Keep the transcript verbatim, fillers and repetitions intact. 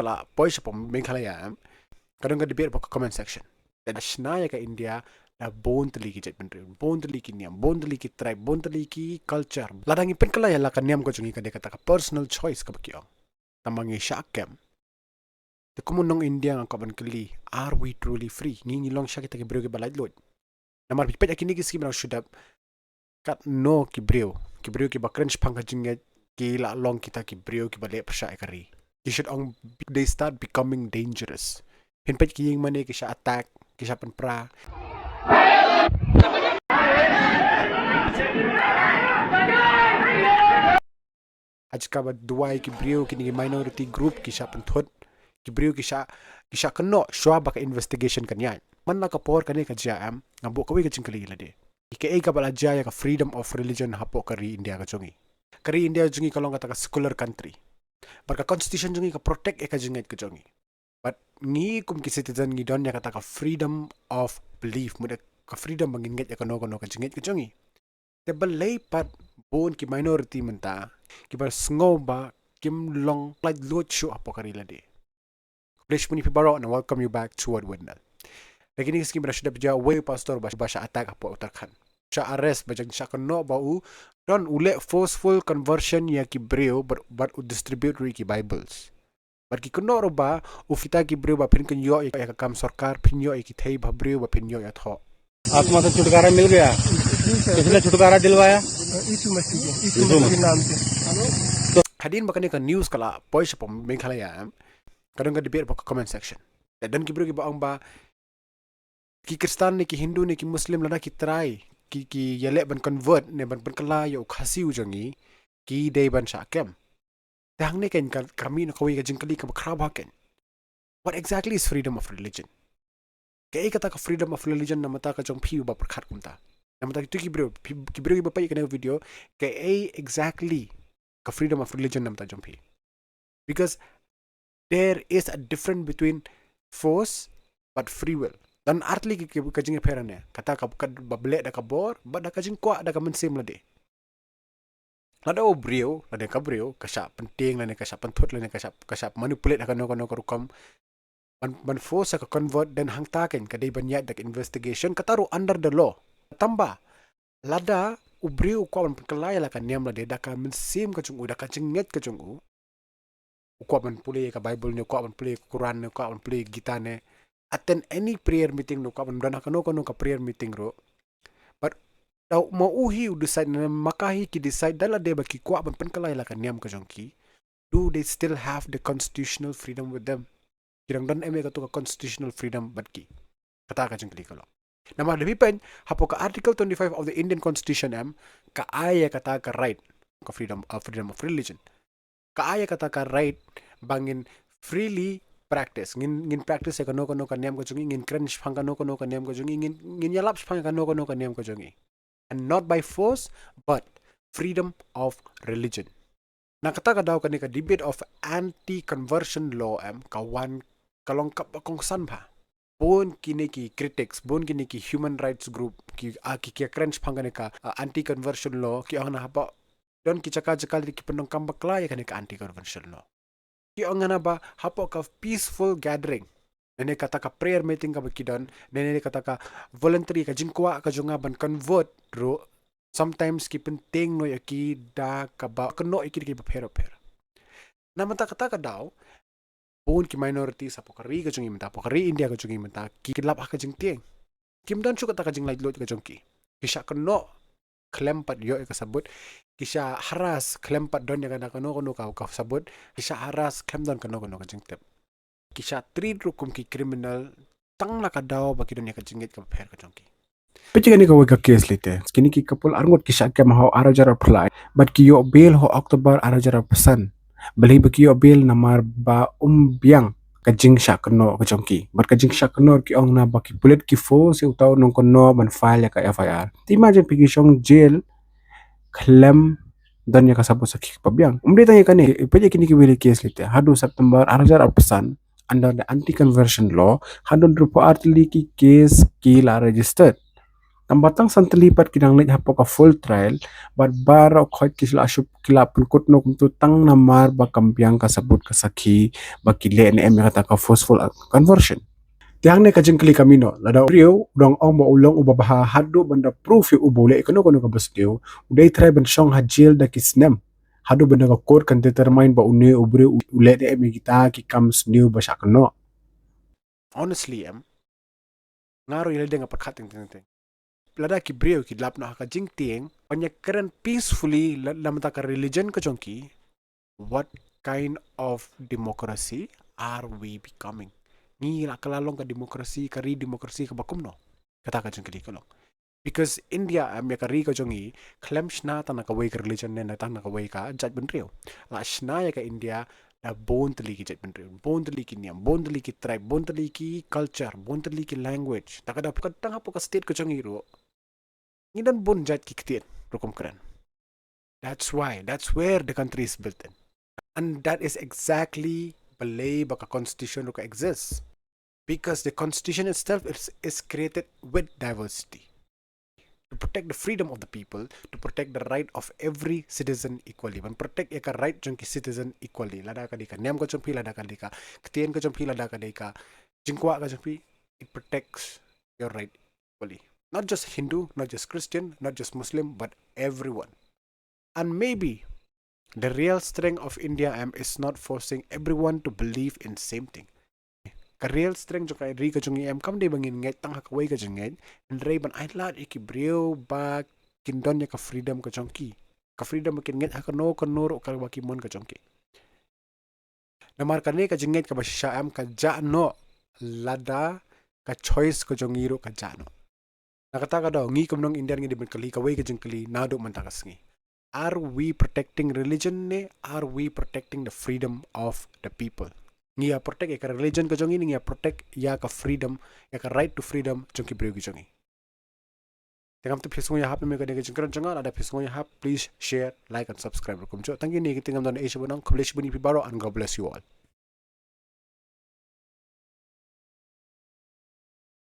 ka la poi shapoh Meghalaya, em, ka don ka debate hapoh ka comment section. Da shna ïa ka India da bun tylli ki jaitbynriew, bun tylli ki niam, bun tylli ki tribe, bun tylli ki culture. Lada ngi pynkylla ïa la ka niam ka jong ngi, ka dei kata ka personal choice kaba ki ong. Tangba ngi shah kem. Te kum u nong India nga kwah ban kylli, are we truly free? Ngi ngi long sha kita ki briew kiba laitluid. Namar phi peit ha kine ki sngi ba dang shu dep, katno ki briew, ki briew kiba kren shaphang ka jingngeit, ki la long kita ki briew kiba leh pyrshah ïa ka ri. Ki shait ong, they start becoming dangerous. Phin peit ki ïing mane ki shah attack, ki shah pynpra. Ha jaka ba duwai ki briew, kine ki minority group ki shah pynthut, ki briew ki shah, ki shah kynnoh shuwa ba ka investigation kan ïaid. Man la ka por kane ka jia, em, nga buh kawei ka jingkylli ïa lade. Kaei kaba la jia ïa ka freedom of religion hapoh ka ri India ka jong ngi? Ka ri India jong ngi ka long kata ka secular country. Bad ka constitution jong ngi ka protect ïa ka jingngeit ka jong ngi. Bad ngi kum ki citizen ngi don ïa kata ka freedom of belief, mut ka freedom ba ngin ngeit ïa kano kano ka jingngeit ka jong ngi. Te balei pat bun ki minority mynta kiba sngew ba kim long laitluid shuh hapoh ka ri lade? Khublei shibun ïa phi baroh and welcome you back to Word Witness. Da kine ki sngi ba dang shu dep jia uwei u pastor ba, ba shah attack hapoh Uttarakhand. Shah arrest ba jong shah kynnoh ba u don u leh forceful conversion ïa ki briew bad, bad u distribute ruh ïa ki Bibles. Bad ki kynnoh ruh ba u fita ki briew ba phin kynjoh ïa ka kam sorkar, phin ïoh ïa ki thei ba briew, ba phin ïoh ïa thoh. आत्मा से छुटकारा मिल गया। किसने छुटकारा दिलवाया? यीशु मसीह के, यीशु यीशु मसीह के मसीह। नाम से। Hadien ba kane ka news ka la poi shapoh Meghalaya, em, ka don ka debate hapoh ka comment section. Te don ki briew kiba ong ba ki Khristan ne ki Hindu ne ki Muslim, lada ki trai, ki, ki ïaleh ban convert ne ban pynkylla ïa u Khasi u jong ngi, ki dei ban shah kem. Te hangne keiñ ka, ka mih na kawei ka jingkylli kaba khraw bha keiñ. What exactly is freedom of religion? Kaei kata ka freedom of religion namar ka jong phi uba pyrkhat kumta? Namar kito ki briew, phi, ki briew kiba peit ïa kane ka video, kaei exactly ka freedom of religion namar ka jong phi? Because there is a difference between force but free will. Don artylli ki, ki, ka jingïapher hangne. Kata ka, kaba leh da ka bor bad da ka jingkwah da ka mynsiem lade. Lada u briew, lada ka briew ka shah pyntieng, lada ka shah pynthut, lada ka shah, ka shah manipulate ha kano kano ka rukom, ban, ban force ka convert, then hangta keiñ ka dei ban ïaid da ka investigation, kata ruh under the law. Tangba lada u briew u kwah ban pynkylla ïa la ka niam lade da ka mynsiem ka jong u, da ka jingngeit ka jong u, u kwah ban pule ïa ka Bible ne, u kwah ban pule ïa ka Quran ne, u kwah ban pule ïa ka Gita ne, attend any prayer meeting ne, u kwah ban don ha kano kano ka prayer meeting ruh. But da ma u hi u decide ne ma ka hi ki decide da lade ba ki kwah ban pynkylla ïa la ka niam ka jong ki, do they still have the constitutional freedom with them? Ki dang don em ïa kato ka constitutional freedom bad ki? Kata ka jingkylli ka long. Namar da phi peit hapoh ka Article twenty-five of the Indian Constitution, em, ka ai ïa kata ka right, ka freedom, uh, freedom of religion. Ka ai ïa kata ka right ba ngin freely practice. Ngin, ngin practice ïa kano kano ka niam ka jong ngi, ngin kren shaphang kano kano ka niam ka jong ngi, ngin, ngin ïalap shaphang kano kano ka niam ka jong ngi. And not by force, but freedom of religion. Na kata ka daw kane ka debate of anti-conversion law, em, ka wan ka long kaba kongsan bha. Bun kine ki critics, bun kine ki human rights group, ki, ah, ki, ki kren shaphang kane ka, ah, anti-conversion law, ki ong na haba don ki jaka jaka lei ki pyndonkam bakla ïa kane ka anti-conversion law. Ki ong na ba hapoh ka peaceful gathering, ne kata ka prayer meeting kaba ki don, ne kata ka voluntary ka jingkwah ka jong nga ban convert ruh, sometimes ki pyntieng noh ïa ki da kaba kynnoh ïa ki da kiba pher pher. Namar kata ka daw bun ki minorities hapoh ka ri ka jong ngi mynta, hapoh ka ri India ka jong ngi mynta, ki lap ha ka jingtieng. Kim don shuh kata ka jinglaitluid ka jong ki. Ki shah kynnoh khlem pat ïoh ïa ka sabut. Ki shah harass khlem pat don ïa kano kano ka, ka sabut. Ki shah harass khlem don kano kano ka jingtip. Ki shah treat ruh kum ki criminal tang na ka daw ba ki don ïa ka jingngeit kaba pher ka jong ki. Peit ïa kane kawei ka case lei te. Kine ki couple arngut ki shah kem ha u ar hajar arphew lai bad ki ïoh bail ha u October ar hajar arphew san. Balei ba ki ïoh bail? Namar ba um biang ka jingshah kynnoh ka jong ki. Bad ka jingshah kynnoh ki ong na ba ki pulit ki force ïa uta u nongkynnoh ban file ïa ka F I R. Te imagine, phi ki shong jail khlem don ïa ka sabut sakhi kaba biang. Um dei tang ïa kane, peit ïa kine kiwei ki case lei te. Haduh September ar hajar arphew san, under the anti-conversion law, haduh hynriewphew ar tylli ki case ki la registered. Tang ba tang san tylli pat ki dang leit hapoh ka full trial, bad baroh khoit ki la shu, ki la pynkut noh kumto tang namar ba kam biang ka sabut ka sakhi ba ki leh ne em ïa kata ka forceful conversion. Te hangne ka jingkylli ka mih noh, lada u briew u dang ong ba u long uba bha haduh ban da proof ïa u ba u leh kano kano kaba sniew, u dei trai ban shong ha jail da ki snem haduh ban da ka court kan determine ba une u briew u leh ne em ïa kita ki kam sniew ba shah kynnoh. Honestly em, nga ruh ïa lade nga pyrkhat teng teng teng. Lada ki briew ki lap noh ha ka jingtieng ban ïakren peacefully la, la mynta ka religion ka jong ki, what kind of democracy are we becoming? Ngi la ka la long ka democracy, ka ri democracy kaba kumno? Kata ka jingkylli ka long. Because India em ïa ka ri ka jong ngi khlem shna tang na kawei ka religion ne na tang na kawei ka jaitbynriew. La shna ïa ka India da bun tylli ki jaitbynriew, bun tylli ki niam, bun tylli ki tribe, bun tylli ki culture, bun tylli ki language. Ta ka da pyrkhat tang hapoh ka state ka jong ngi ruh ngi don bun jait ki ktien rukom kren. That's why, that's where the country is built in. And that is exactly balei ba ka constitution ruh ka exists. Because the constitution itself is, is created with diversity. To protect the freedom of the people, to protect the right of every citizen equally. Ban protect ïa ka right jong ki citizen equally. Lada ka dei ka niam ka jong phi, lada ka dei ka ktien ka jong phi, lada ka dei ka jingkwah ka jong phi, it protects your right equally. Not just Hindu, not just Christian, not just Muslim, but everyone. And maybe the real strength of India em is not forcing everyone to believe in same thing. Ka real strength jong ka ri ka jong ngi em kam dei ba ngin ngeit tang ha kawei ka jingngeit, hynrei ban ai lad ïa ki briew ba kin don ïa ka freedom ka jong ki. Ka freedom ba kin ngeit ha kano kano ruh kaba ki mon ka jong ki. Namar kane ka jingngeit kaba shisha em ka jah noh lada ka choice ka jong ngi ruh ka jah noh. Na kata ka daw ngi kum nong Indian ngi dei ban kylli kawei ka jingkylli naduh mynta ka sngi. Are we protecting religion ne are we protecting the freedom of the people? Ngi ïa protect ïa ka religion ka jong ngi ne ngi ïa protect ïa ka freedom, ïa ka right to freedom jong ki briew ki jong ngi? Te ngam tip phi sngew ïahap ne em ïa kane ka jingkren jong nga, lada phi sngew ïahap, please share, like and subscribe rukom jong. Tang kine ki ktien ngam don Asia Bunong, khublei shibun ïa phi baroh and God bless you all.